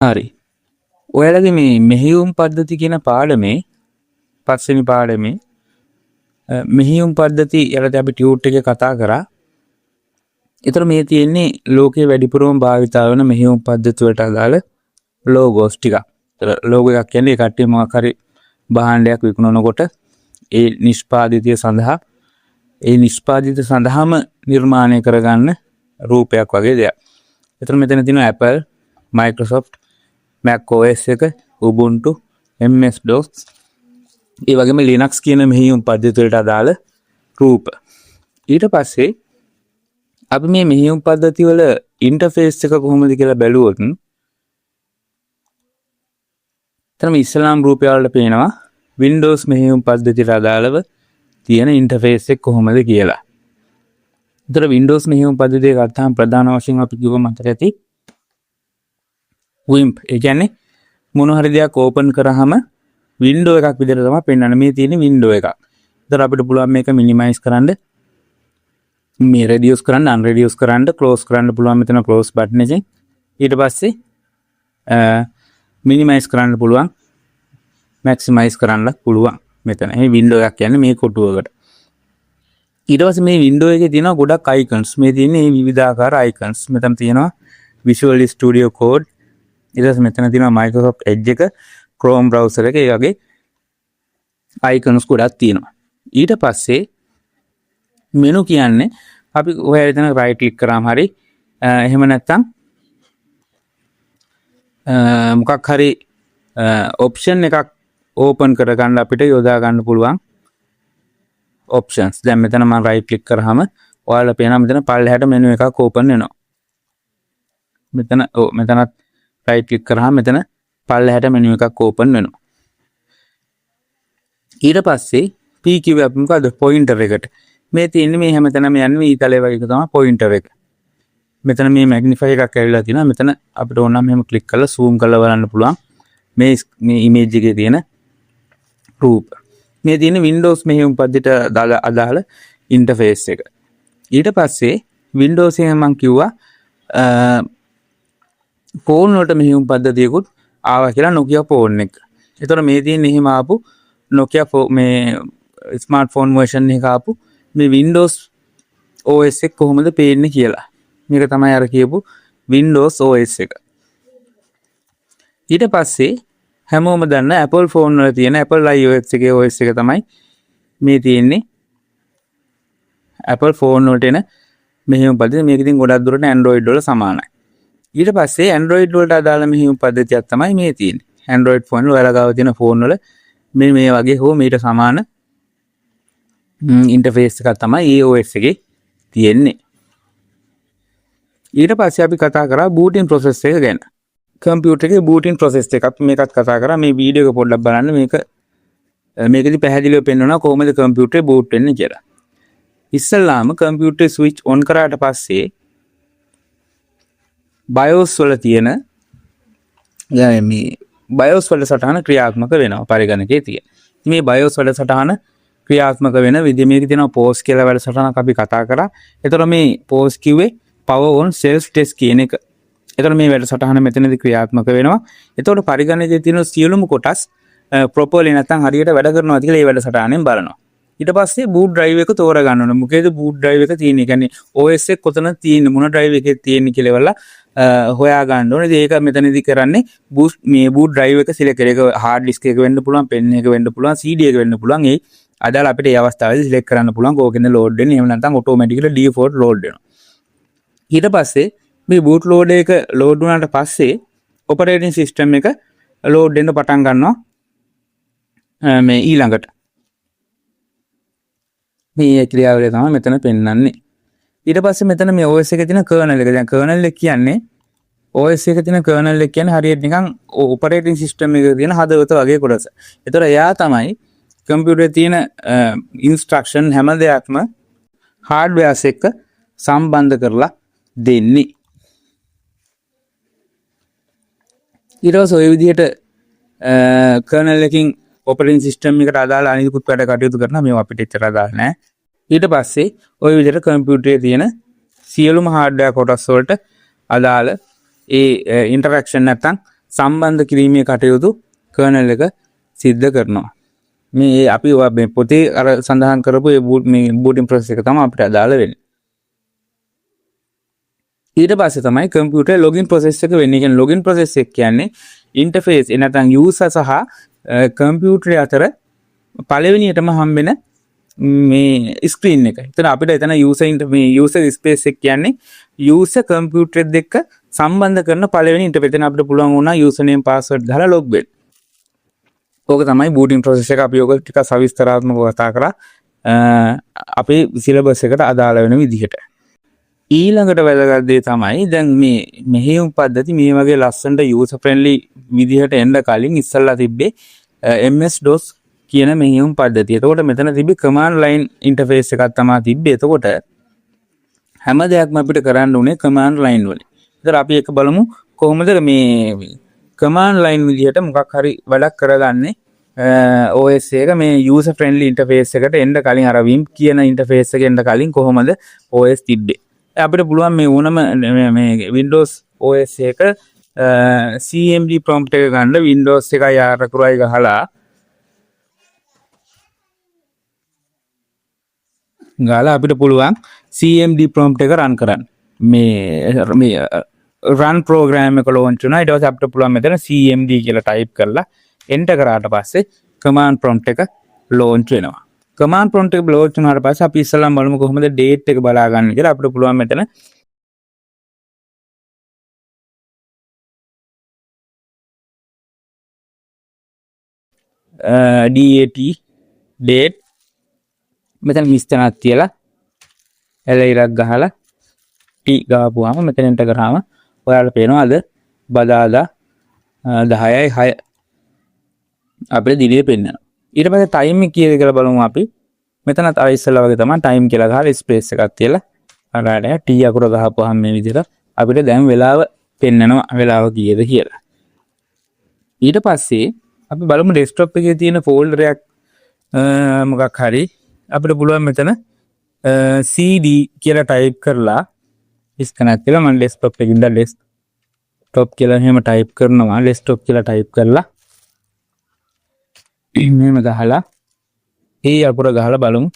හරි. ඔයාලගේ මේ මෙහෙයුම් පද්ධති කියන පාඩමේ, පස්වෙනි පාඩමේ මෙහෙයුම් පද්ධති යටතේ අපි ටියුට් එකේ කතා කරා. ඒතර මේ තියෙන්නේ ලෝකයේ වැඩිපුරම භාවිතා වෙන මෙහෙයුම් පද්ධති වලට අදාළ ලෝගෝස් ටිකක්. ඒතර ලෝගෝ එකක් කියන්නේ ඒ කට්ටිය මොකක් හරි භාණ්ඩයක් විකුණනකොට ඒ නිෂ්පාදිතය සඳහා, ඒ නිෂ්පාදිත සඳහාම නිර්මාණය කරගන්න රූපයක් වගේ දෙයක්. ඒතර මෙතන තියෙනවා Apple, Microsoft, Mac OS එක, Ubuntu, MS DOS, ඒ වගේම Linux කියන මෙහෙයුම් පද්ධති වලට අදාළ රූප. ඊට පස්සේ අපි මේ මෙහෙයුම් පද්ධති වල ඉන්ටර්ෆේස් එක කොහොමද කියලා බැලුවොත්, එතන මේ ඉස්සලාම් රූපය වලට පේනවා Windows මෙහෙයුම් පද්ධතියට අදාළව තියෙන ඉන්ටර්ෆේස් එක කොහොමද කියලා. ඒතර Windows මෙහෙයුම් පද්ධතිය ගත්තාම ප්‍රධාන වශයෙන් අපි කිව්ව මතක ඇති WIMP. ඒ කියන්නේ මොන හරි දෙයක් ඕපන් කරාම වින්ඩෝ එකක් විදිහට තමයි පෙන්වන්නේ. මේ තියෙන වින්ඩෝ එකක්. ඒතර අපිට පුළුවන් මේක මිනිමයිස් කරන්න, මේ රෙඩියුස් කරන්න, අන්රෙඩියුස් කරන්න, ක්ලෝස් කරන්න පුළුවන් මෙතන ක්ලෝස් බටන් එකෙන්. ඊට පස්සේ මිනිමයිස් කරන්න පුළුවන්, මැක්සිමයිස් කරන්නත් පුළුවන් මෙතන. මේ වින්ඩෝ එකක් කියන්නේ මේ කොටුවකට. ඊට පස්සේ මේ වින්ඩෝ එකේ තියෙනවා ගොඩක් අයිකන්ස්. මේ තියෙන්නේ මේ විවිධාකාර අයිකන්ස්. මෙතන තියෙනවා Visual Studio Code. ඊට පස්සේ මෙතන තියෙනවා Microsoft Edge එක, Chrome browser එක, ඒ වගේ අයිකන්ස් ගොඩක් තියෙනවා. ඊට පස්සේ මෙනු කියන්නේ අපි ඔය එතන රයිට් ක්ලික් කරාම හරි, එහෙම නැත්නම් මොකක් හරි ඔප්ෂන් එකක් ඕපන් කරගන්න අපිට යොදා ගන්න පුළුවන් ඔප්ෂන්ස්. දැන් මෙතන මම රයිට් ක්ලික් කරාම ඔයාලා පේනවා මෙතන පල්ලෙහාට මෙනු එකක් ඕපන් වෙනවා. මෙතන, ඔව්, මෙතනත් රයිට් ක්ලික් කරාම මෙතන පල්ලෙහාට මෙනු එකක් ඕපන් වෙනවා. ඊට පස්සේ P කිව්වේ අපි මොකද්ද? පොයින්ටර් එකට. මේ තියෙන්නේ මේ හැමතැනම යන්නේ මේ ඊතලේ වගේ එක තමයි පොයින්ටර් එක. මෙතන මේ මැග්නිෆයි එකක් ඇවිල්ලා තියෙනවා. මෙතන අපිට ඕන නම් මෙහෙම ක්ලික් කරලා සූම් කරලා බලන්න පුළුවන් මේ මේ ඉමේජ් එකේ තියෙන රූප. මේ තියෙන Windows මෙහෙයුම් පද්ධතියට අදාළ ඉන්ටර්ෆේස් එක. ඊට පස්සේ Windows එකෙන් මම කිව්වා ෆෝන් වලට මෙහෙයුම් පද්ධතියකුත් ආවා කියලා, Nokia phone එක. ඒතර මේ තියෙන එහෙම ආපු Nokia මේ ස්මාර්ට්ෆෝන් වර්ෂන් එක ආපු මේ Windows OS එක කොහොමද පේන්නේ කියලා. මේක තමයි අර කියපු Windows OS එක. ඊට පස්සේ හැමෝම දන්න Apple phone වල තියෙන Apple iOS එකේ OS එක තමයි මේ තියෙන්නේ. Apple phone වලට එන මෙහෙයුම් පද්ධතිය. මේක ඉතින් ගොඩක් දුරට Android වල සමානයි. ඊට පස්සේ Android වලට අදාළ මෙහෙයුම් පද්ධතියක් තමයි මේ තියෙන්නේ. Android phone වල, ඔයාලා ගාව තියෙන ෆෝන් වල මේ මේ වගේ හෝ මීට සමාන ඉන්ටර්ෆේස් එකක් තමයි ඒ OS එකේ තියෙන්නේ. ඊට පස්සේ අපි කතා කරා බූටින් ප්‍රොසෙස් එක ගැන. කම්පියුටර් එකේ බූටින් ප්‍රොසෙස් එක අපි මේකත් කතා කරා. මේ වීඩියෝ එක පොඩ්ඩක් බලන්න. මේකෙදි පැහැදිලිව පෙන්වනවා කොහොමද කම්පියුටරේ බූට් වෙන්නේ කියලා. ඉස්සල්ලාම කම්පියුටරේ ස්විච් ඔන් කරාට පස්සේ BIOS වල තියෙන, දැන් මේ BIOS වැඩසටහන ක්‍රියාත්මක වෙනවා පරිගණකයේ තියෙන. ඉතින් මේ BIOS වැඩසටහන ක්‍රියාත්මක වෙන විදිහ මේකේ තියෙනවා POST කියලා වැඩසටහනක් අපි කතා කරා. ඒතර මේ POST කිව්වේ power on self test කියන එක. ඒතර මේ වැඩසටහන මෙතනදී ක්‍රියාත්මක වෙනවා. එතකොට පරිගණකයේ තියෙන සියලුම කොටස් ප්‍රොපර්ලි නැත්නම් හරියට වැඩ කරනවාද කියලා ඒ වැඩසටහනෙන් බලනවා. ඊට පස්සේ බූට් ඩ්‍රයිව් එක තෝරගන්න ඕනේ. මොකේද බූට් ඩ්‍රයිව් එක තියෙන්නේ? ඒ කියන්නේ OS එක කොතනද තියෙන්නේ, මොන ඩ්‍රයිව් එකේ තියෙන්නේ කියලා ඉවරලා හොයා ගන්න ඕනේ. ඉතින් ඒක මෙතනදී කරන්නේ බූට් මේ බූට් ඩ්‍රයිව් එක සිලෙක්ට් කරලා, ඒක හાર્ඩ් ඩිස්ක් එක වෙන්න පුළුවන්, පෙන් එක වෙන්න පුළුවන්, CD එක වෙන්න පුළුවන්. ඒ අදාළ අපිට ඒ අවස්ථාවේදී සිලෙක්ට් කරන්න පුළුවන් කෝකෙන්ද ලෝඩ් වෙන්නේ. එහෙම නැත්නම් ඔටෝමැටිකලි ඩිෆෝල්ට් ලෝඩ් වෙනවා. ඊට පස්සේ මේ බූට් ලෝඩ් එක ලෝඩ් වුණාට පස්සේ ඔපරේටින් සිස්ටම් එක ලෝඩ් වෙන්න පටන් ගන්නවා. මේ ඊළඟට මේ ක්‍රියාවලිය තමයි මෙතන පෙන්වන්නේ. ඊට පස්සේ මෙතන මේ OS එකේ තියෙන කර්නල් එක. දැන් කර්නල් එක කියන්නේ, OS එකේ තියෙන කර්නල් එක කියන්නේ හරියට නිකන් ඔපරේටින් සිස්ටම් එකේ තියෙන හදවත වගේ කොටස. ඒතර එයා තමයි කම්පියුටරේ තියෙන ඉන්ස්ට්‍රක්ෂන් හැම දෙයක්ම හાર્ඩ්වෙයාර්ස් එක්ක සම්බන්ධ කරලා දෙන්නේ. ඊට පස්සේ ඔය විදිහට කර්නල් එකකින් ඔපරේටින් සිස්ටම් එකට අදාළ අනිකුත් වැඩ කටයුතු කරනවා. මේවා අපිට එච්චර අදාළ නෑ. ඊට පස්සේ ඔය විදිහට කම්පියුටරේ තියෙන සියලුම හાર્ඩ්වෙයාර් කොටස් වලට අදාළ ඒ ඉන්ටරැක්ෂන් නැත්තම් සම්බන්ධ කිරීමේ කටයුතු කර්නල් එක සිද්ධ කරනවා. මේ අපි මේ පොතේ අර සඳහන් කරපු ඒ බූට් මේ බූටින් ප්‍රොසෙස් එක තමයි අපිට අදාළ වෙන්නේ. ඊට පස්සේ තමයි කම්පියුටර් ලොගින් ප්‍රොසෙස් එක වෙන්නේ. ඒ කියන්නේ ලොගින් ප්‍රොසෙස් එක කියන්නේ ඉන්ටර්ෆේස් එ නැත්නම් යූසර් සහ කම්පියුටරය අතර පළවෙනියටම හම්බෙන මේ ස්ක්‍රීන් එක. එතන අපිට එතන යූසර් මේ යූසර් ස්පේස් එක කියන්නේ යූසර් කම්පියුටර් දෙක සම්බන්ධ කරන පළවෙනි ඉන්ටර්ෆේස්. එතන අපිට පුළුවන් වුණා යූසර් නේම් පාස්වර්ඩ් ගහලා ලොග් වෙන්න. ඕක තමයි බූටින් ප්‍රොසෙස් එක. අපි ඕක ටිකක් සවිස්තරාත්මකව කතා කරා අපේ සිලබස් එකට අදාළ වෙන විදිහට. ඊළඟට වැදගත් දේ තමයි දැන් මේ මෙහෙයුම් පද්ධති මේ වගේ ලස්සනට යූසර් ෆ්‍රෙන්ඩ්ලි විදිහට එන්න කලින් ඉස්සල්ලා තිබ්බේ MS DOS කියන මෙහෙයුම් පද්ධතිය. එතකොට මෙතන තිබ්බේ කමාන්ඩ් ලයින් ඉන්ටර්ෆේස් එකක් තමයි තිබ්බේ. එතකොට හැම දෙයක්ම අපිට කරන්න උනේ කමාන්ඩ් ලයින් වලින්. ඒතර අපි එක බලමු කොහොමද මේ කමාන්ඩ් ලයින් විදිහට මොකක් හරි වැඩක් කරගන්නේ OS එක මේ යූසර් ෆ්‍රෙන්ඩ්ලි ඉන්ටර්ෆේස් එකට එන්න කලින්, අර WIMP කියන ඉන්ටර්ෆේස් එක එන්න කලින් කොහොමද OS තිබ්බේ. අපිට පුළුවන් මේ ඕනම මේ Windows OS එක CMD prompt එක ගන්න Windows එකයි R අකුරයි ගහලා ගාලා අපිට පුළුවන් CMD prompt එක රන් කරන්න. මේ මේ රන් ප්‍රෝග්‍රෑම් එක ලෝන්ච් වුණා. ඊට පස්සේ අපිට පුළුවන් මෙතන CMD කියලා ටයිප් කරලා එන්ටර් කරාට පස්සේ කමාන්ඩ් ප්‍රොම්ප්ට් එක ලෝන්ච් වෙනවා. කමාන්ඩ් ප්‍රොම්ප්ට් එක ලෝන්ච් වුණාට පස්සේ අපි ඉස්සෙල්ලාම බලමු කොහොමද ඩේට් එක බලාගන්නේ කියලා. අපිට පුළුවන් මෙතන DAT date මෙතන හිස්තැනක් තියලා එල ඉරක් ගහලා T ගාපුවාම මෙතන එන්ටර් කරාම ඔයාලට පේනවා අද බදාදා 10යි 6 අපිට දිනේ පෙන්නනවා. ඊට පස්සේ ටයිම් එක කීයද කියලා බලමු අපි. මෙතනත් අර ඉස්සෙල්ලා වගේ තමයි ටයිම් කියලා ගහලා ස්පේස් එකක් තියලා අර අර T අකුර ගහපුවාම මේ විදිහට අපිට දැන් වෙලාව පෙන්නනවා, වෙලාව කීයද කියලා. ඊට පස්සේ අපි බලමු ඩෙස්ක්ටොප් එකේ තියෙන ෆෝල්ඩර් එකක් මොකක් හරි අපිට පුළුවන් මෙතන CD කියලා ටයිප් කරලා ඉස්කනක් කියලා මම ඩෙස්ක්ටොප් එකකින් ඉඳලා ඩෙස්ක්ටොප් කියලා එහෙම ටයිප් කරනවා. ඩෙස්ක්ටොප් කියලා ටයිප් කරලා මෙහෙම ගහලා ඒ අකුර ගහලා බලමු.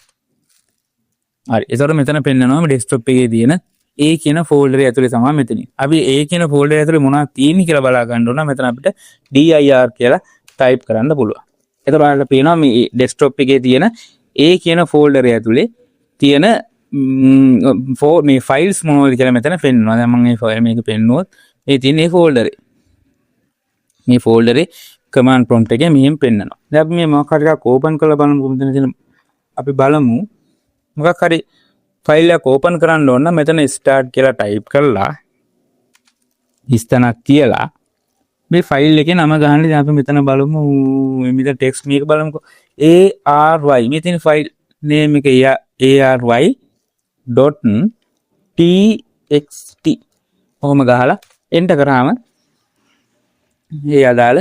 හරි, එතකොට මෙතන පෙන්නනවා මේ ඩෙස්ක්ටොප් එකේ තියෙන ඒ කියන ෆෝල්ඩර් එක ඇතුලේ තමයි මෙතනින්. අපි ඒ කියන ෆෝල්ඩර් ඇතුලේ මොනවද තියෙන්නේ කියලා බලා ගන්න ඕන. මෙතන අපිට dir කියලා ටයිප් කරන්න පුළුවන්. එතකොට ඔයාලට පේනවා මේ ඩෙස්ක්ටොප් එකේ තියෙන ඒ කියන ෆෝල්ඩර් ඇතුලේ තියෙන මේ ෆයිල්ස් මොනවද කියලා මෙතන පෙන්වනවා. දැන් මම මේ ෆයිල් මේක පෙන්නුවොත් මේ තියෙන මේ ෆෝල්ඩරේ. මේ ෆෝල්ඩරේ කමාන්ඩ් ප්‍රොම්ප්ට් එකේ මෙහෙම පෙන්නනවා. දැන් අපි මේ මොකක් හරි එකක් ඕපන් කරලා බලමු. මෙතන තියෙන අපි බලමු මොකක් හරි ෆයිල් එකක් ඕපන් කරන්න ඕන නම් මෙතන ස්ටාර්ට් කියලා ටයිප් කරලා හිස්තැනක් තියලා මේ ෆයිල් එකේ නම ගහන්න. දැන් අපි මෙතන බලමු මේ මෙතන ටෙක්ස්ට් මේක බලමුකෝ. ARY මේ තියෙන ෆයිල් නේම් එක ARY.txt ඔහොම ගහලා එන්ටර් කරාම මේ අදාළ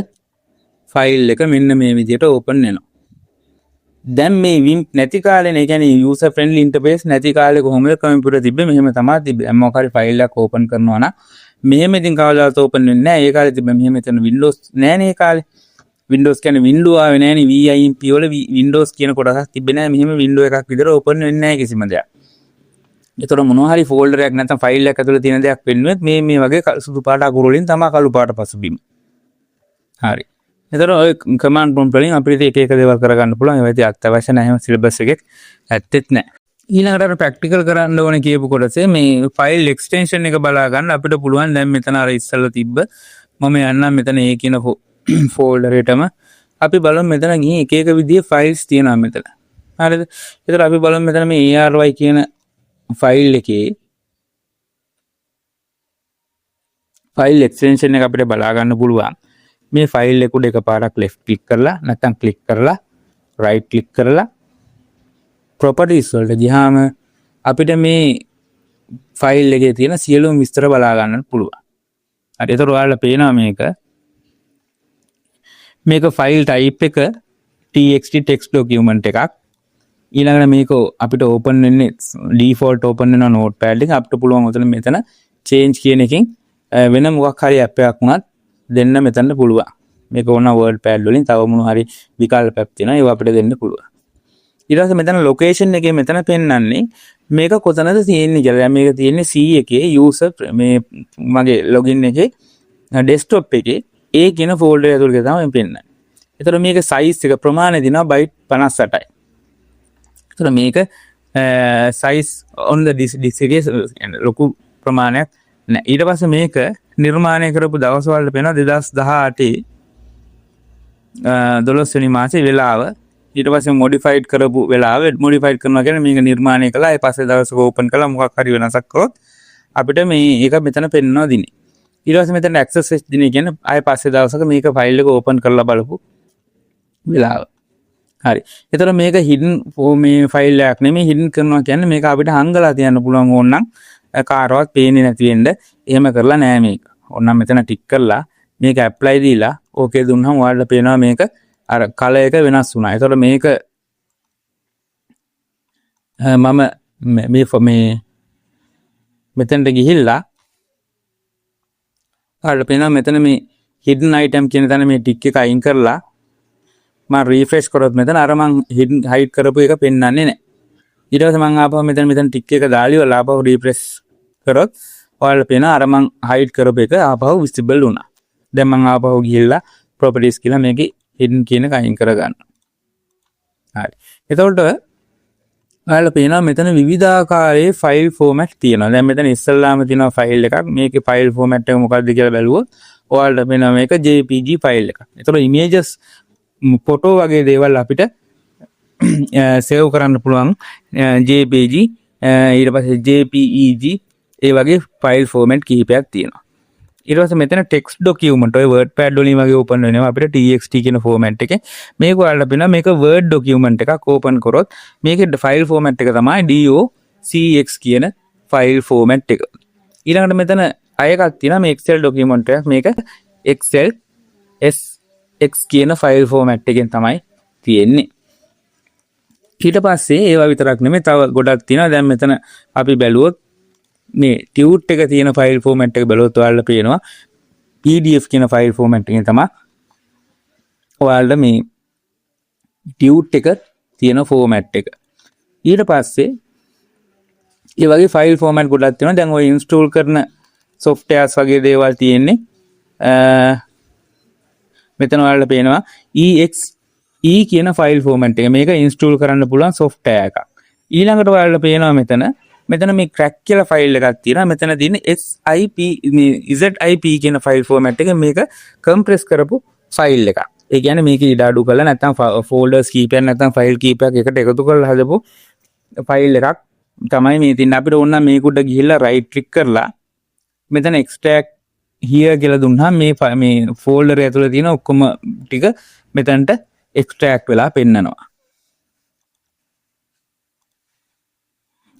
ෆයිල් එක මෙන්න මේ විදිහට ඕපන් වෙනවා. දැන් මේ WIMP නැති කාලේනේ, ඒ කියන්නේ යූසර් ෆ්‍රෙන්ඩ්ලි ඉන්ටර්ෆේස් නැති කාලේ කොහොමද කම්පියුටර් තිබ්බේ? මෙහෙම තමයි තිබ්බේ. දැන් මොකක් හරි ෆයිල් එකක් ඕපන් කරනවා නම් මෙහෙම ඉතින් කවදාවත් ඕපන් වෙන්නේ නැහැ. ඒ කාලේ තිබ්බ මෙහෙම එතන Windows නෑනේ ඒ කාලේ. Windows කියන්නේ window ආවේ නෑනේ. WIMP වල Windows කියන කොටසක් තිබ්බේ නෑ. මෙහෙම window එකක් විතර ඕපන් වෙන්නේ නෑ කිසිම දෙයක්. ඒතර මොනවා හරි ෆෝල්ඩර් එකක් නැත්නම් ෆයිල් එකක් ඇතුලේ තියෙන දෙයක් වෙන්නුවෙත් මේ මේ වගේ සුදු පාට අකුරු වලින් තමයි කළු පාට පසුබිම. හරි. ඒතර ඔය කමාන්ඩ් ප්‍රොම්ප්ට් වලින් අපිට එක එක දේවල් කරගන්න පුළුවන්. ඒවා ඉතින් අත්‍යවශ්‍ය නැහැ, හැම සිලබස් එකේ ඇත්තෙත් නැහැ. ඊළඟට අර ප්‍රැක්ටිකල් කරන්න ඕනේ කියපු කොටසේ මේ ෆයිල් එක්ස්ටෙන්ෂන් එක බලා ගන්න අපිට පුළුවන්. දැන් මෙතන අර ඉස්සෙල්ලා තිබ්බ මම යන්නම් මෙතන ඒ කියන ෆෝල්ඩර් එකටම. අපි බලමු මෙතන ගිහින් එක එක විදිහේ ෆයිල්ස් තියෙනවා මෙතන. හරිද? ඒතර අපි බලමු මෙතන මේ ARY කියන ෆයිල් එකේ ෆයිල් එක්ස්ටෙන්ෂන් එක අපිට බලා ගන්න පුළුවන්. මේ ෆයිල් එක උඩ එකපාරක් ලෙෆ්ට් ක්ලික් කරලා නැත්නම් ක්ලික් කරලා රයිට් ක්ලික් කරලා ප්‍රොපර්ටිස් වලට ගියාම අපිට මේ ෆයිල් එකේ තියෙන සියලුම විස්තර බලා ගන්න පුළුවන්. හරි, එතකොට ඔයාලට පේනවා මේක ෆයිල් ටයිප් එක txt text document එකක්. ඊළඟට මේක අපිට ඕපන් වෙන්නේ ඩිෆෝල්ට් ඕපන් වෙනවා නෝට්පෑඩ් එක. අපිට පුළුවන් ඔතන මෙතන චේන්ජ් කියන එකෙන් වෙන මොකක් හරි ඇප් එකක් වුණත් දෙන්න මෙතනට පුළුවන්. මේක ඕන වර්ඩ් පෑඩ් වලින් තව මොන හරි විකල්පයක් තියෙනවා, ඒවා අපිට දෙන්න පුළුවන්. ඊට පස්සේ මෙතන ලොකේෂන් එකේ මෙතන පෙන්වන්නේ මේක කොතනද තියෙන්නේ කියලා. දැන් මේක තියෙන්නේ C එකේ යූසර් මේ මගේ ලොගින් එකේ ඩෙස්ක්ටොප් එකේ ඒ කියන ෆෝල්ඩර් එක ඇතුළේ තමයි පෙන්වන්නේ. එතකොට මේක සයිස් එක ප්‍රමාණය දෙනවා බයිට් 58යි. එතකොට මේක සයිස් ඔන් the disc එකේ ලොකු ප්‍රමාණයක් නෑ. ඊට පස්සේ මේක නිර්මාණය කරපු දවස් වලට පේනවා 2018 12 වෙනි මාසේ වෙලාව. ඊට පස්සේ මොඩිෆයිඩ් කරපු වෙලාව, මොඩිෆයිඩ් කරනවා කියන්නේ මේක නිර්මාණය කළා, ඒ පස්සේ දවසක ඕපන් කළා, මොකක් හරි වෙනසක් කරොත් අපිට මේ ඒක මෙතන පෙන්වනවා දිනේ. ඊට පස්සේ මෙතන ඇක්සස් වෙච්ච දිනේ කියන්නේ ආයේ පස්සේ දවසක මේක ෆයිල් එක ඕපන් කරලා බලපු වෙලාව. හරි. එතකොට මේක හිඩන් මේ ෆයිල් එකක් නෙමෙයි. හිඩන් කරනවා කියන්නේ මේක අපිට හංගලා තියන්න පුළුවන් ඕනනම් කාටවත් පේන්නේ නැති වෙන්න. එහෙම කරලා නෑ මේක. ඕනනම් මෙතන ටික් කරලා මේක ඇප්ලයි දීලා ඕකේ දුන්නාම ඔයාලට පේනවා මේක අර කලර් එක වෙනස් වුණා. එතකොට මේක මම මේ මේ මෙතනට ගිහිල්ලා ඔයාලට පේනවා මෙතන මේ හිඩන් අයිටම් කියන තැන මේ ටික් එක අයින් කරලා මම රීෆ්‍රෙෂ් කරොත් මෙතන අර මං හිඩන් හයිඩ් කරපු එක පෙන්වන්නේ නැහැ. ඊට පස්සේ මං ආපහු මෙතන මෙතන ටික් එක දාලා ඉවරලා ආපහු රීෆ්‍රෙෂ් කරොත් ඔයාලට පේනවා අර මං හයිඩ් කරපු එක ආපහු විසිබල් වුණා. දැන් මං ආපහු ගිහිල්ලා ප්‍රොපර්ටිස් කියලා මේකේ හිඩන් කියන එක අයින් කරගන්න. හරි. එතකොට ඔයාලට පේනවා මෙතන විවිධාකාරයේ ෆයිල් ෆෝමැට් තියෙනවා. දැන් මෙතන ඉස්සල්ලාම තියෙනවා ෆයිල් එකක්. මේකේ ෆයිල් ෆෝමැට් එක මොකක්ද කියලා බැලුවොත් ඔයාලට පේනවා මේක JPG file එකක්. එතකොට ඉමේජස්, ෆොටෝ වගේ දේවල් අපිට සේව් කරන්න පුළුවන් JPG, ඊට පස්සේ JPEG, ඒ වගේ ෆයිල් ෆෝමැට් කිහිපයක් තියෙනවා. ඊට පස්සේ මෙතන ටෙක්ස්ට් ඩොකියුමන්ට්, ඔය වර්ඩ් පෑඩ් වලින් වගේ ඕපන් වෙනවා අපිට TXT කියන ෆෝමැට් එකේ. මේක ඔයාලට පේනවා මේක වර්ඩ් ඩොකියුමන්ට් එකක් ඕපන් කරොත් මේකේ ෆයිල් ෆෝමැට් එක තමයි DOCX කියන ෆයිල් ෆෝමැට් එක. ඊළඟට මෙතන අය එකක් තියෙනවා මේ Excel document එකක්. මේක Excel SX කියන ෆයිල් ෆෝමැට් එකෙන් තමයි තියෙන්නේ. ඊට පස්සේ ඒවා විතරක් නෙමෙයි, තව ගොඩක් තියෙනවා. දැන් මෙතන අපි බැලුවොත් මේ ටියුට් එක තියෙන ෆයිල් ෆෝමැට් එක බැලුවොත් ඔයාලට පේනවා PDF කියන ෆයිල් ෆෝමැට් එකෙන් තමයි ඔයාලට මේ ටියුට් එක තියෙන ෆෝමැට් එක. ඊට පස්සේ ඒ වගේ ෆයිල් ෆෝමැට් ගොඩක් තියෙනවා. දැන් ඔය ඉන්ස්ටෝල් කරන සොෆ්ට්වෙයාර්ස් වගේ දේවල් තියෙන්නේ මෙතන ඔයාලට පේනවා EXE කියන ෆයිල් ෆෝමැට් එක. මේක ඉන්ස්ටෝල් කරන්න පුළුවන් සොෆ්ට්වෙයාර් එකක්. ඊළඟට ඔයාලට පේනවා මෙතන මෙතන මේ ක්‍රැක් කියලා ෆයිල් එකක් තියෙනවා. මෙතන තියෙන SIP මේ ZIP කියන ෆයිල් ෆෝමැට් එක, මේක කම්ප්‍රෙස් කරපු ෆයිල් එකක්. ඒ කියන්නේ මේක ඉඩ අඩු කරලා නැත්නම් ෆෝල්ඩර්ස් කීපයක් නැත්නම් ෆයිල් කීපයක් එකට එකතු කරලා හදපු ෆයිල් එකක් තමයි මේ තියෙන්නේ. අපිට ඕන නම් මේක උඩ ගිහිල්ලා රයිට් ක්ලික් කරලා මෙතන එක්ස්ට්‍රැක්ට් here කියලා දුන්නාම මේ මේ ෆෝල්ඩර් ඇතුලේ තියෙන ඔක්කොම ටික මෙතනට එක්ස්ට්‍රැක්ට් වෙලා පෙන්නනවා.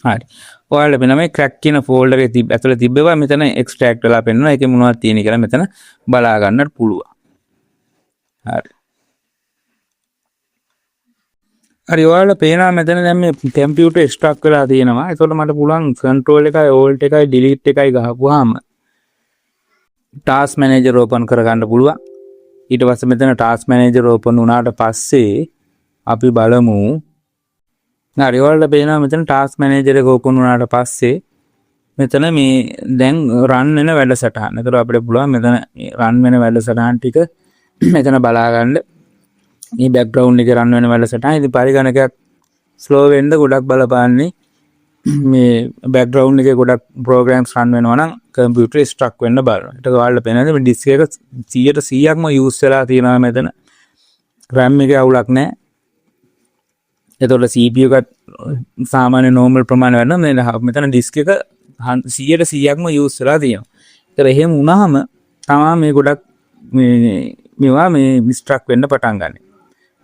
හරි. ඔයාලට වෙන මේ ක්‍රැක් කියන ෆෝල්ඩර් එකේ තිබ්බ ඇතුලේ තිබ්බේවා මෙතන එක්ස්ට්‍රැක්ට් වෙලා පෙන්නනවා. ඒකේ මොනවද තියෙන්නේ කියලා මෙතන බලා ගන්නත් පුළුවන්. හරි. හරි, ඔයාලට පේනවා මෙතන දැන් මේ කම්පියුටර් ස්ටක් වෙලා තියෙනවා. ඒතකොට මට පුළුවන් කන්ට්‍රෝල් එකයි ඕල්ට් එකයි ඩිලීට් එකයි ගහපුවාම ටාස්ක් මැනේජර් ඕපන් කරගන්න පුළුවන්. ඊට පස්සේ මෙතන ටාස්ක් මැනේජර් ඕපන් වුණාට පස්සේ අපි බලමු. හරි, ඔයාලට පේනවා මෙතන ටාස්ක් මැනේජර් එක ඕපන් වුණාට පස්සේ මෙතන මේ දැන් රන් වෙන වැඩසටහන. ඒතර අපිට පුළුවන් මෙතන මේ රන් වෙන වැඩසටහන් ටික මෙතන බලා ගන්න. මේ බෑග්ග්‍රවුන්ඩ් එකේ රන් වෙන වැඩසටහන. ඉතින් පරිගණකයක් ස්ලෝ වෙන්න ගොඩක් බලපාන්නේ මේ බෑග්ග්‍රවුන්ඩ් එකේ ගොඩක් ප්‍රෝග්‍රෑම්ස් රන් වෙනවා නම් කම්පියුටර් ස්ටක් වෙන්න බලනවා. ඊට ඔයාලට පේනවා මේ ඩිස්ක් එක 100%ක්ම යූස් වෙලා තියෙනවා මෙතන. RAM එකේ අවුලක් නැහැ. එතකොට CPU එකත් සාමාන්‍ය නෝමල් ප්‍රමාණය වෙනවා. මේ මෙතන ඩිස්ක් එක 100%ක්ම යූස් වෙලා තියෙනවා. ඒතර එහෙම වුණාම තමා මේ ගොඩක් මේ මේවා මේ ස්ටක් වෙන්න පටන් ගන්න.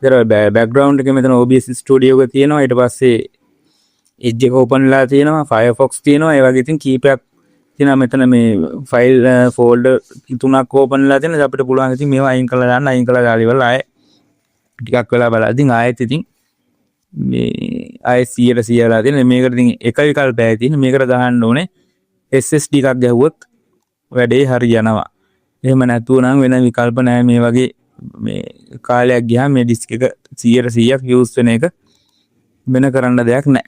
ඒතර බෑග්ග්‍රවුන්ඩ් එකේ මෙතන OBS Studio එක තියෙනවා. ඊට පස්සේ Edge එක ඕපන් වෙලා තියෙනවා, Firefox තියෙනවා. ඒ වගේ ඉතින් කීපයක් තියෙනවා මෙතන මේ ෆයිල් ෆෝල්ඩර් තුනක් ඕපන් වෙලා තියෙනවා. අපිට පුළුවන් ඉතින් මේවා අයින් කරලා දාන්න. අයින් කරලා දාලා ඉවරලා ආයෙ ටිකක් වෙලා බලලා ඉතින් ආයෙත් ඉතින් මේ ආයෙ 100ට 100 වෙලා තියෙන. මේකට ඉතින් එක විකල්පයයි තියෙන්නේ. මේකට ගහන්න ඕනේ SSD එකක් ගැහුවොත් වැඩේ හරි යනවා. එහෙම නැතුව නම් වෙන විකල්ප නෑ. මේ වගේ මේ කාලයක් ගියාම මේ ඩිස්ක් එක 100%ක් යූස් වෙන එක වෙන කරන්න දෙයක් නෑ.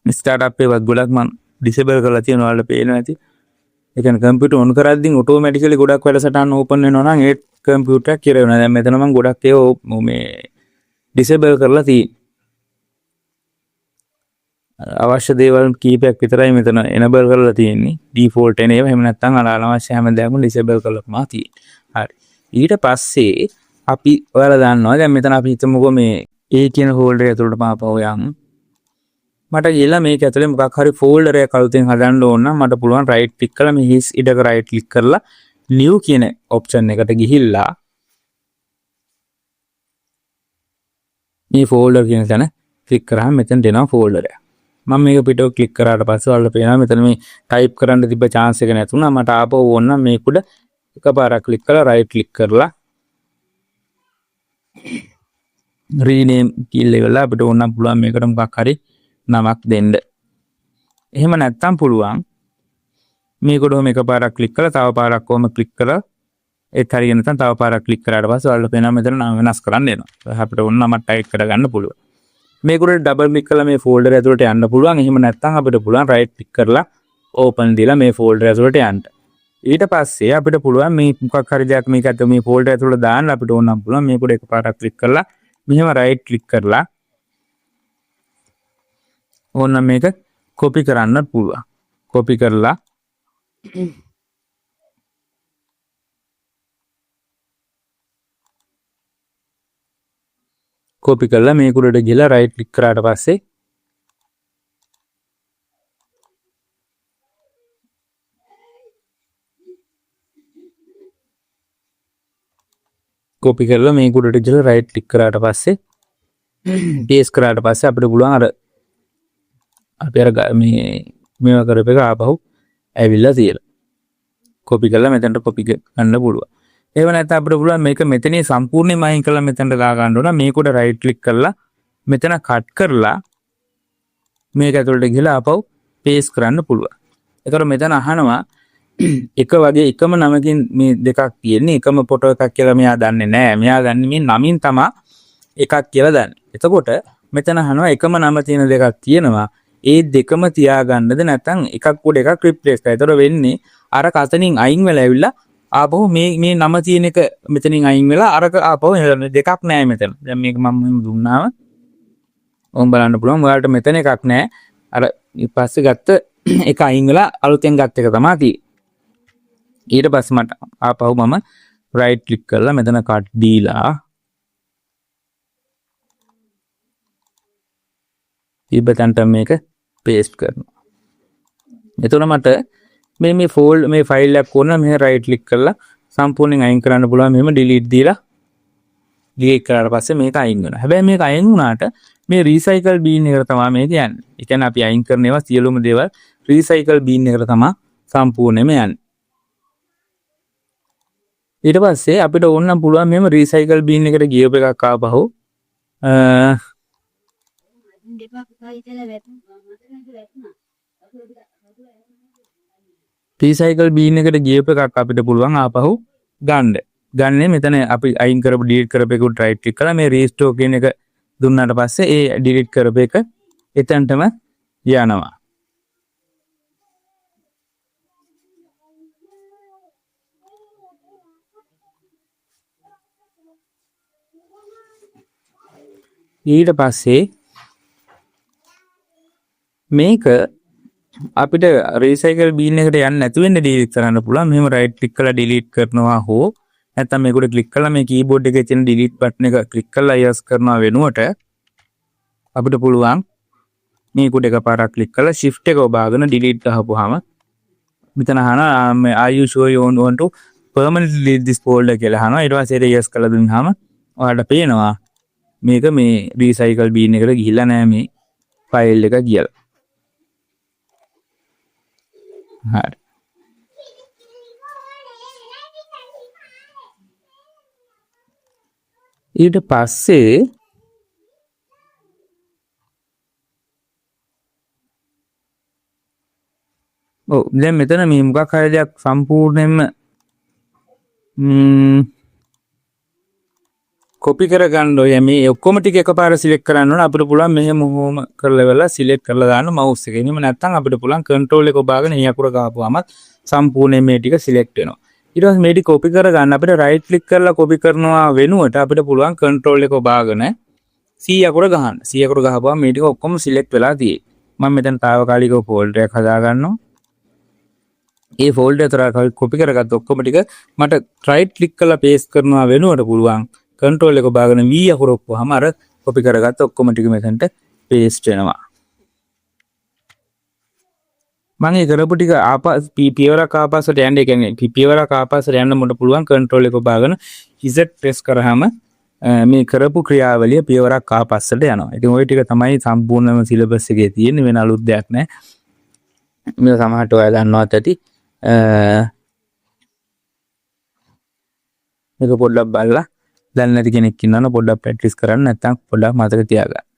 ස්ටාර්ට් අප් එකවත් ගොඩක් මං ඩිසේබල් කරලා තියෙනවා, ඔයාලට පේනවා ඇති. ඒ කියන්නේ කම්පියුටර් ඔන් කරද්දී ඔටෝමැටිකලි ගොඩක් වැඩසටහන් ඕපන් වෙනවා නම් ඒත් කම්පියුටර් එකක් කිර වෙනවා. දැන් මෙතන මං ගොඩක් ඒවා මේ ඩිසේබල් කරලා තියෙන්නේ. අවශ්‍ය දේවල් කීපයක් විතරයි මෙතන එනබල් කරලා තියෙන්නේ. ඩිෆෝල්ට් එන ඒවා. එහෙම නැත්නම් අර අනවශ්‍ය හැම දෙයක්ම ඩිසේබල් කරලා තමයි තියෙන්නේ. හරි. ඊට පස්සේ අපි ඔයාලා දන්නවා දැන් මෙතන අපි හිතමුකෝ මේ A කියන ෆෝල්ඩර් එක ඇතුළට පාපව යන්. මට ගිහලා මේක ඇතුලේ මොකක් හරි ෆෝල්ඩර් එකක් අලුතෙන් හදන්න ඕන නම් මට පුළුවන් රයිට් ක්ලික් කරලා මේ හිස් ඉඩක රයිට් ක්ලික් කරලා නිව් කියන ඔප්ෂන් එකට ගිහිල්ලා මේ ෆෝල්ඩර් කියන තැන ක්ලික් කරාම මෙතනට එනවා ෆෝල්ඩර් එක. මම මේක පිටව ක්ලික් කරාට පස්සේ ඔයාලට පේනවා මෙතන මේ ටයිප් කරන්න තිබ්බ චාන්ස් එක නැතුණා. මට ආපහු ඕන නම් මේක උඩ එකපාරක් ක්ලික් කරලා රයිට් ක්ලික් කරලා රීනේම් කියලා ඉවරලා අපිට ඕන නම් පුළුවන් මේකට මොකක් හරි නමක් දෙන්න. එහෙම නැත්නම් පුළුවන් මේකට ඔහොම එකපාරක් ක්ලික් කරලා තව පාරක් ඔහොම ක්ලික් කරලා ඒත් හරිය නැත්නම් තව පාරක් ක්ලික් කරාට පස්සේ ඔයාලට පේනවා මෙතන නම වෙනස් කරන්න එනවා. අපිට ඕන නමක් ටයිප් කරගන්න පුළුවන්. මේක උඩ ඩබල් ක්ලික් කරලා මේ ෆෝල්ඩර් ඇතුළට යන්න පුළුවන්. එහෙම නැත්නම් අපිට පුළුවන් රයිට් ක්ලික් කරලා ඕපන් දීලා මේ ෆෝල්ඩර් ඇතුළට යන්න. ඊට පස්සේ අපිට පුළුවන් මේ මොකක් හරි දෙයක් මේක ඇතුළේ මේ ෆෝල්ඩර් ඇතුළට දාන්න අපිට ඕන නම් පුළුවන් මේක උඩ එකපාරක් ක්ලික් කරලා මෙහෙම රයිට් ක්ලික් කරලා ඕන නම් මේක කොපි කරන්න පුළුවන්. කොපි කරලා කොපි කරලා මේක උඩට ගිහලා රයිට් ක්ලික් කරාට පස්සේ කොපි කරලා මේක උඩට ගිහලා රයිට් ක්ලික් කරාට පස්සේ පේස්ට් කරාට පස්සේ අපිට පුළුවන් අර අපි අර මේ මේවා කරපු එක ආපහු ඇවිල්ලා තියෙනවා. කොපි කරලා මෙතනට කොපි ගන්න පුළුවන්. එහෙම නැත්නම් අපිට පුළුවන් මේක මෙතනින් සම්පූර්ණයෙන්ම අයින් කරලා මෙතනට දා ගන්න ඕන. මේක උඩ රයිට් ක්ලික් කරලා මෙතන කට් කරලා මේක ඇතුළට ගිහලා ආපහු පේස්ට් කරන්න පුළුවන්. එතකොට මෙතන අහනවා එක වගේ එකම නමකින් මේ දෙකක් තියෙන්නේ එකම ෆොටෝ එකක් කියලා මෙයා දන්නේ නෑ. මෙයා දන්නේ මේ නමින් තමා එකක් කියලා දන්නේ. එතකොට මෙතන අහනවා එකම නම තියෙන දෙකක් තියෙනවා. ඒ දෙකම තියාගන්නද නැත්නම් එකක් උඩ එකක් රිප්ලේස් කරලා. එතකොට වෙන්නේ අර කතනින් අයින් වෙලා ඇවිල්ලා ආපහු මේ නම තියෙන එක මෙතනින් අයින් වෙලා අරක ආපහු එනවා. දෙකක් නෑ මෙතන. දැන් මේක මම මෙහෙම දුන්නාම ඔම් බලන්න පුළුවන් ඔයාලට මෙතන එකක් නෑ. අර පස්සේ ගත්ත එක අයින් වෙලා අලුතෙන් ගත්ත එක තමයි තියෙන්නේ. ඊට පස්සේ මට ආපහු මම රයිට් ක්ලික් කරලා මෙතන කට් දීලා තිබ්බ තැනට මේක පේස්ට් කරනවා. එතකොට මට මේ ෆෝල්ඩ් මේ ෆයිල් එකක් ඕන නම් මෙහෙ රයිට් ක්ලික් කරලා සම්පූර්ණයෙන් අයින් කරන්න පුළුවන්. මෙහෙම ඩිලීට් දීලා ඩිලීට් කරාට පස්සේ මේක අයින් වෙනවා. හැබැයි මේක අයින් වුණාට මේ රීසයිකල් බින් එකට තමයි මේක යන්නේ. ඒ කියන්නේ අපි අයින් කරන ඒවා සියලුම දේවල් රීසයිකල් බින් එකට තමයි සම්පූර්ණයෙන්ම යන්නේ. ඊට පස්සේ අපිට ඕන නම් පුළුවන් මෙහෙම රීසයිකල් බින් එකට ගියපු එකක් ආපහු, රීසයිකල් බින් එකට ගියපු එකක් අපිට පුළුවන් ආපහු ගන්න. ගන්නේ මෙතන අපි අයින් කරපු ඩිලීට් කරපු එක උඩ රයිට් ක්ලික් කරලා මේ රීස්ටෝර් කියන එක දුන්නාට පස්සේ ඒ ඩිලීට් කරපු එක එතනටම යනවා. ඊට පස්සේ මේක අපිට රීසයිකල් බින් එකට යන්න නැතු වෙන්න ඩිලීට් කරන්න පුළුවන්. මෙහෙම රයිට් ක්ලික් කරලා ඩිලීට් කරනවා හෝ නැත්නම් මේක උඩ ක්ලික් කරලා මේ කීබෝඩ් එකේ තියෙන ඩිලීට් බටන් එක ක්ලික් කරලා යස් කරනවා වෙනුවට අපිට පුළුවන් මේක උඩ එකපාරක් ක්ලික් කරලා ෂිෆ්ට් එක ඔබාගෙන ඩිලීට් ගහපුවාම මෙතන අහනවා, මේ are you sure you want to permanently delete this folder කියලා අහනවා. ඊට පස්සේ ඒක යස් කරලා දුන්නාම ඔයාලට පේනවා මේක මේ රීසයිකල් බින් එකට ගිහිල්ලා නෑ මේ ෆයිල් එක කියලා. හරි. ඊට පස්සේ ඔව් දැන් මෙතන මේ මොකක් හරි දෙයක් සම්පූර්ණයෙන්ම කොපි කරගන්න ඔය මේ ඔක්කොම ටික එකපාර සිලෙක්ට් කරන්න ඕන. අපිට පුළුවන් මෙහෙම ඔහොම කරලා වෙලා සිලෙක්ට් කරලා දාන්න මවුස් එක. එහෙම නැත්නම් අපිට පුළුවන් කන්ට්‍රෝල් එක ඔබාගෙන ඒ අකුර ගහපුවාම සම්පූර්ණයෙන් මේ ටික සිලෙක්ට් වෙනවා. ඊට පස්සේ මේ ටික කොපි කරගන්න අපිට රයිට් ක්ලික් කරලා කොපි කරනවා වෙනුවට අපිට පුළුවන් කන්ට්‍රෝල් එක ඔබාගෙන C අකුර ගහන්න. C අකුර ගහපුවාම මේ ටික ඔක්කොම සිලෙක්ට් වෙලා තියෙයි. මම මෙතන තාවකාලිකව ෆෝල්ඩර් එකක් හදා ගන්නවා. ඒ ෆෝල්ඩර් එක කොපි කරගත්ත ඔක්කොම ටික මට රයිට් ක්ලික් කරලා පේස්ට් කරනවා වෙනුවට පුළුවන් කන්ට්‍රෝල් එක ඔබාගෙන V අකුර ඔප්පුවාම අර කොපි කරගත්ත ඔක්කොම ටික මෙතනට පේස්ට් වෙනවා. මම ඒ කරපු ටික ආපස් පියවරක් ආපස්සට යන්න, ඒ කියන්නේ පියවරක් ආපස්සට යන්න මට පුළුවන් කන්ට්‍රෝල් එක ඔබාගෙන Z press කරාම මේ කරපු ක්‍රියාවලිය පියවරක් ආපස්සට යනවා. ඉතින් ඔය ටික තමයි සම්පූර්ණම සිලබස් එකේ තියෙන්නේ, වෙන අලුත් දෙයක් නෑ. මේ සමහරට ඔයාලා දන්නවත් ඇති. මේක පොඩ්ඩක් බලලා දන්නේ නැති කෙනෙක් ඉන්නවනම් පොඩ්ඩක් ප්‍රැක්ටිස් කරන්න, නැත්නම් පොඩ්ඩක් මතක තියාගන්න.